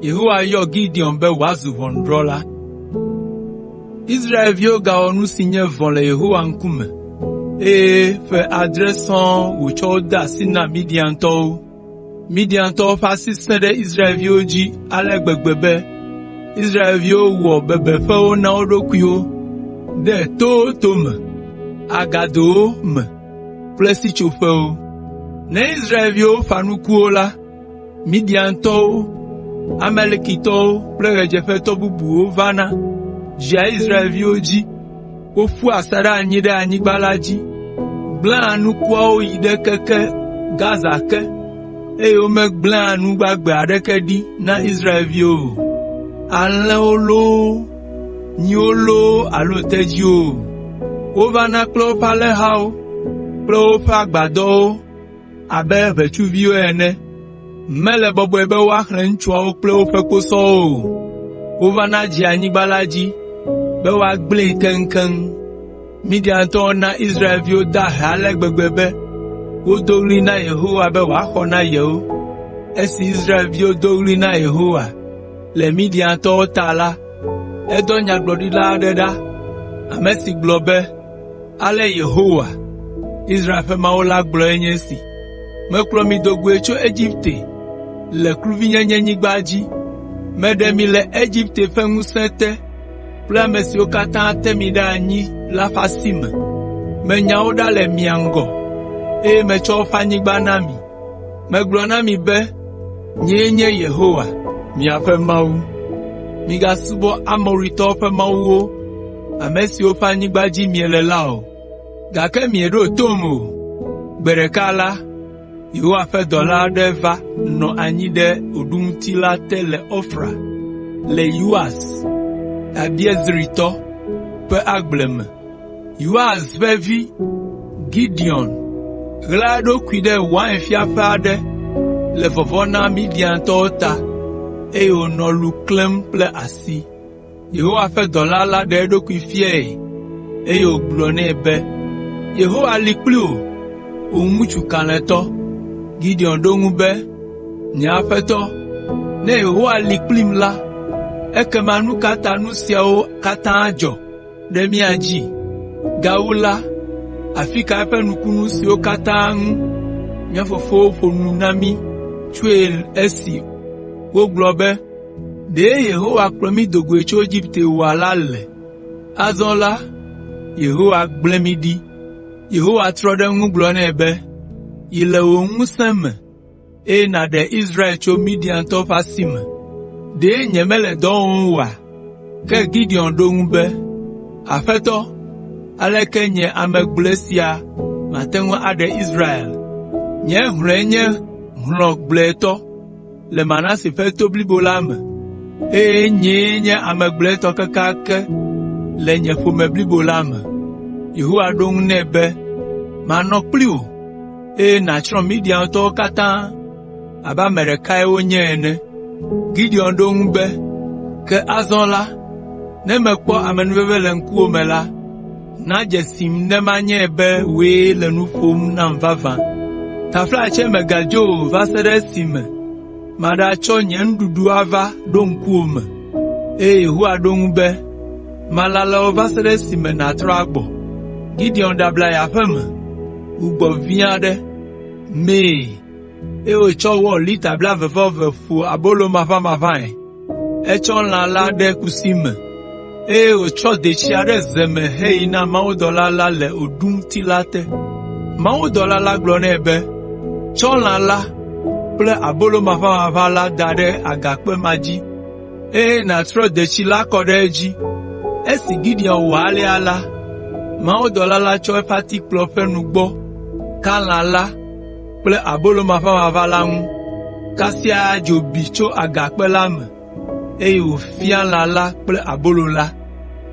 Yehowa yɔ Gideon be wòazu ʋɔnudrɔ̃la. Israelviwo gawɔ nu si nye vɔ̃ le Yehowa ŋkume, eye ƒe adre sɔŋ wòtsɔ wo de asi na Midiantɔwo. Midiantɔwo ƒe asi sẽ ɖe Israelviwo dzi ale gbegbe be Israelviwo wɔ bebeƒewo na wo ɖokuiwo ɖe towo tome, agadowo me kple sitsoƒewo. Ne Israelviwo ƒã nukuwo la, Midiantɔwo, Amalekitɔwo kple ɣedzeƒetɔ bubuwo vana dzea Israelviwo dzi. Woƒua asaɖa anyi ɖe anyigba la dzi, gblẽa nukuawo yi ɖe keke Gaza ke, eye womegblẽa nu gbagbe aɖeke ɖi na Israelviwo o, alẽwo loo, nyiwo loo alo tedziwo o. Wovana kple woƒe alẽhawo kple woƒe agbadɔwo abe ʋetsuviwo ene. Mele bɔbɔe be woaxlẽ ŋutsuawo kple woƒe kposɔwo o. Wovana dzea anyigba la dzi be woagblẽe keŋkeŋ. Midiantɔwo na Israelviwo da ahe ale gbegbe be wodo ɣli na Yehowa be wòaxɔ na yewo. Esi Israelviwo do ɣli na Yehowa le Midiantɔwo ta la, edɔ nyagblɔɖila aɖe ɖa, ame si gblɔ be, “Ale Yehowa, Israel ƒe Mawu la gblɔe nye esi: Mekplɔ mi do goe tso Egipte le kluvinyenyigba dzi. Meɖe mi le Egipte ƒe ŋusẽ te kple ame siwo katã te mi ɖe anyi la ƒe asi me. Menya wo ɖa le mia ŋgɔ, eye metsɔ woƒe anyigba na mi. Megblɔ na mi be, ‘Nyee nye Yehowa, miaƒe Mawu. Migasubɔ Amoritɔwo ƒe mawuwo, ame siwo ƒe anyigba dzi miele la o.’ Gake mieɖo tom o. Gbe ɖeka la, Yehowa ƒe dɔla aɖe va nɔ anyi ɖe oɖumti la te le Ofra, le Yoas, Abiezritɔ, ƒe agble me. Yoas ƒe vi, Gideon, ɣla eɖokui ɖe wainfiaƒe aɖe le vɔvɔ̃ na Midiantɔwo ta, eye wònɔ lu klẽm kple asi. Yehowa ƒe dɔla la ɖe eɖokui fiae, eye wògblɔ nɛ be, “Yehowa li kpli wò, wò ŋutsu kalẽtɔ.” Gideon ɖo eŋu be, “Nye aƒetɔ, ne Yehowa li kplim la, ekema nu ka ta nu siawo katã dzɔ ɖe mía dzi? Gawu la, afi ka eƒe nukunu siwo katã ŋu mía fofowo ƒo nu na mí tsoe esi wogblɔ be, ‘Ɖe Yehowa kplɔ mí do goe tso Egipte oa la le?’ Azɔ la, Yehowa gblẽ mí ɖi.” Yehowa trɔ ɖe eŋu gblɔ nɛ be, “Yi le wò ŋusẽ me, eye nàɖe Israel tso Midiantɔwo ƒe asi me. Ɖe nyemele dɔ wɔm oa?” Ke Gideon ɖo eŋu be, “Aƒetɔ, aleke nye ame gblɔe sia mate ŋu aɖe Israel? Nye hlɔ̃e nye hlɔ̃ gblɔetɔ le Manase ƒe to blibo la me, eye nyee nye ame gblɔetɔ kekeake le nye ƒome blibo la me.” Yehowa ɖo eŋu nɛ be, “Manɔ kpli wò, eye nàtsrɔ̃ Midiantɔwo katã abe ame ɖekae wonye ene.” Gideon ɖo eŋu be, “Ke azɔ la, ne mekpɔ amenuveve le ŋkuwò me la, na dzesim ne manyae be wòe le nu ƒom nam vavã. Taflatse mègadzo o va se ɖe esime maɖatsɔ nye nuɖuɖu ava ɖo ŋkuwò me.” Eye Yehowa ɖo eŋu be, “Malala wò va se ɖe esime nàtrɔ agbɔ.” Gideon ɖe abla yi aƒe me, wu gbɔ̃ vi aɖe, mee, eye wòtsɔ wɔ lita blaeve-vɔ-eve ƒo abolo maʋamaʋãe. Etsɔ lã la ɖe kusi me, eye wòtsɔ detsia ɖe ze me heyi na mawudɔla la le oɖumti la te. Mawudɔla la gblɔ nɛ be, “Tsɔ lã la kple abolo maʋamaʋã la da ɖe agakpe ma dzi, eye nàtrɔ detsi la kɔ ɖe edzi.” Esi Gideon wɔ alea la, mawudɔla la tsɔ eƒe atikplɔ ƒe nugbɔ ka lã la kple abolo maʋamaʋã la ŋu. Kasia dzo bi tso agakpe la me, eye wòfia lã la kple abolo la.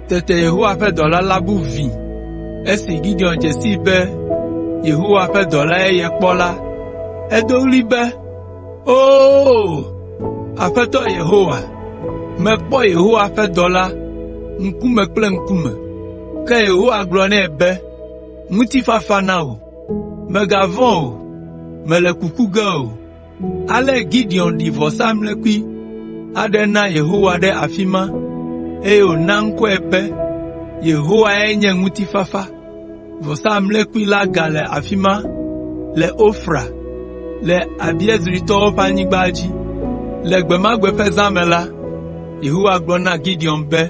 Tete Yehowa ƒe dɔla la bu vĩi. Esi Gideon dze sii be Yehowa ƒe dɔlae yekpɔ la, edo ɣli be, “Oo, Aƒetɔ Yehowa! Mekpɔ Yehowa ƒe dɔla ŋkume kple ŋkume!” Ke Yehowa gblɔ nɛ be, “Ŋutifafa na wò! Mègavɔ̃ o.” Mèle kuku ge o.” Ale Gideon ɖi vɔsamlekpui aɖe na Yehowa ɖe afi ma, eye wòna ŋkɔe be, “Yehowae nye ŋutifafa.” Vɔsamlekpui la gale afi ma le Ofra, le Abiezritɔwo ƒe anyigba dzi. Le gbe ma gbe ƒe zã me la, Yehowa gblɔ na Gideon be,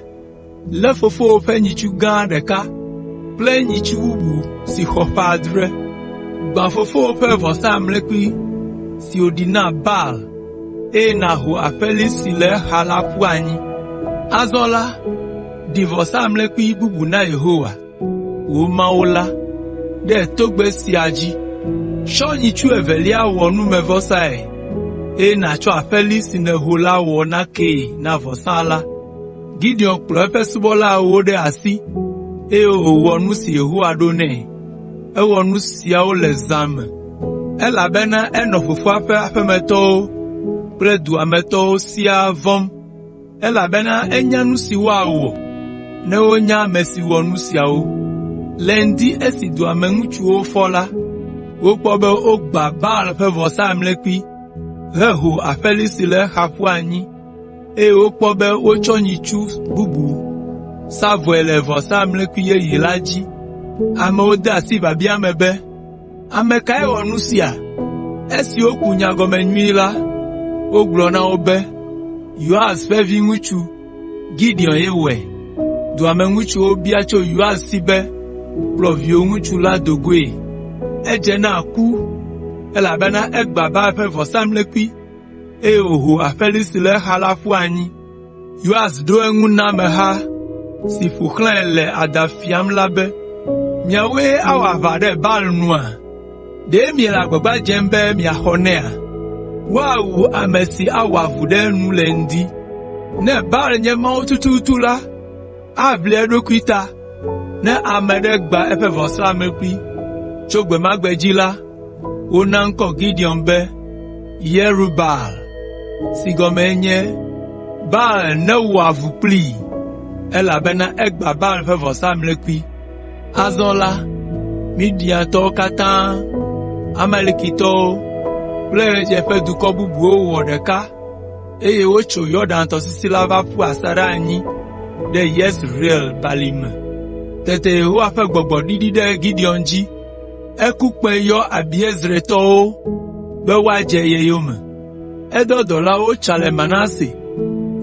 “Lé fofowò ƒe nyitsu gã ɖeka kple nyitsu bubu si xɔ ƒe adre. Gbã fofowò ƒe vɔsamlekpui si wòɖi na Baal, eye nàho aƒeli si le exa la ƒu anyi. Azɔ la, ɖi vɔsamlekpui bubu na Yehowa, wò Mawu la, ɖe togbɛ sia dzi. Tsɔ nyitsu evelia wɔ numevɔsae, eye nàtsɔ aƒeli si nèho la wɔ nakee na vɔsa la.” Gideon kplɔ eƒe subɔla ewo ɖe asi, eye wòwɔ nu si Yehowa ɖo nɛ. Ewɔ nu siawo le zã me, elabena enɔ fofoa ƒe aƒemetɔwo kple dua me tɔwo siaa vɔ̃m, elabena enya nu si woawɔ ne wonya ame si wɔ nu siawo. Le ŋdi esi dua me ŋutsuwo fɔ la, wokpɔ be wogbã Baal ƒe vɔsamlekpui heho aƒeli si le exa ƒu anyi eye wokpɔ be wotsɔ nyitsu bubu sa vɔe le vɔsamlekpui yeye la dzi. Amewo de asi biabia me be, “Ame kae wɔ nu sia?” Esi woku nya gɔme nyuie la, wogblɔ na wo be, “Yoas ƒe viŋutsu, Gideon ye wɔe.” Dua me ŋutsuwo bia tso Yoas si be, “Kplɔ viwò ŋutsu la do goe. Edze na ku elabena egbã Baal ƒe vɔsamlekpui eye wòho aƒeli si le exa la ƒu anyi.” Yoas ɖo eŋu na ameha si ƒo xlãe le adã fiam la be, “Miawoe awɔ aʋa ɖe Baal nua? Ɖe miele agbagba dzem be miaxɔ nɛa? Woawu ame si awɔ avu ɖe enu le ŋdi. Ne Baal nye Mawu tututu la, aʋli eɖokui ta ne ame aɖe gbã eƒe vɔsamlekpui.” Tso gbe ma gbe dzi la, wona ŋkɔ Gideon be Yerubaal si gɔmee nye “Baal newɔ avu kplii,” elabena egbã Baal ƒe vɔsamlekpui. Azɔ la, Midiantɔwo katã, Amalekitɔwo kple ɣedzeƒedukɔ bubuwo wɔ ɖeka eye wotso Yɔdan tɔsisi la va ƒu asaɖa anyi ɖe Yezreel balime. Tete Yehowa ƒe Gbɔgbɔ ɖiɖi ɖe Gideon dzi. Eku kpẽ yɔ Abiezretɔwo be woadze ye yome. Edɔ dɔlawo wotsa le Manase,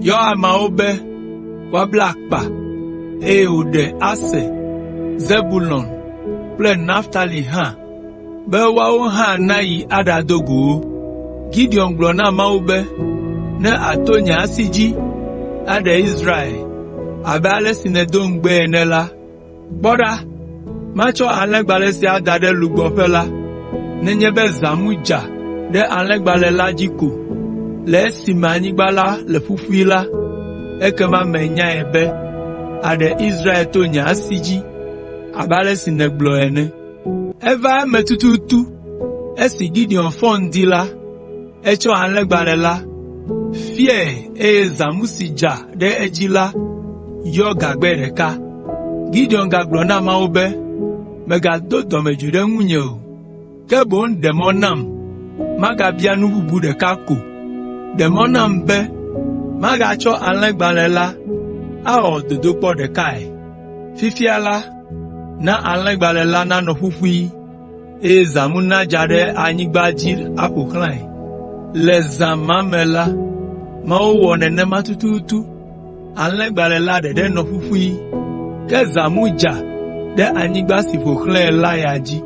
yɔ ameawo be woabla akpa, eye wòɖe Aser, Zebulon kple Naftali hã be woawo hã nayi aɖado go wo. Gideon gblɔ na Mawu be, “Ne àto nye asi dzi aɖe Israel abe ale si nèdo ŋugbee ene la, Kpɔ ɖa, matsɔ alẽgbalẽ sia ada ɖe lugbɔƒe la, nenye be zãmu dza ɖe alẽgbalẽ la dzi ko le esime anyigba la le ƒuƒui la, ekema menyae be àɖe Israel to nye asi dzi abe ale si nègblɔ ene.” Eva eme tututu esi Gideon fɔ ŋdi la, etsɔ alẽgbalẽ la, fiae eye zãmu si dza ɖe edzi la yɔ gagbɛ ɖeka. Gideon gagblɔ na Mawu be, “Mègado dɔmedzoe ɖe ŋunye o, ke boŋ ɖe mɔ nam magabia nu bubu ɖeka ko. Ɖe mɔ nam be magatsɔ alẽgbalẽ la awɔ dodokpɔ ɖekae. Fifia la, na alẽgbalẽ la nanɔ ƒuƒui eye zãmu nadza ɖe anyigba dzi aƒo xlãe.” Le zã ma me la, Mawu wɔ nenema tututu. Alẽgbalẽ la ɖeɖe nɔ ƒuƒui, ke zãmu dza ɖe anyigba si ƒo xlãe la ya dzi.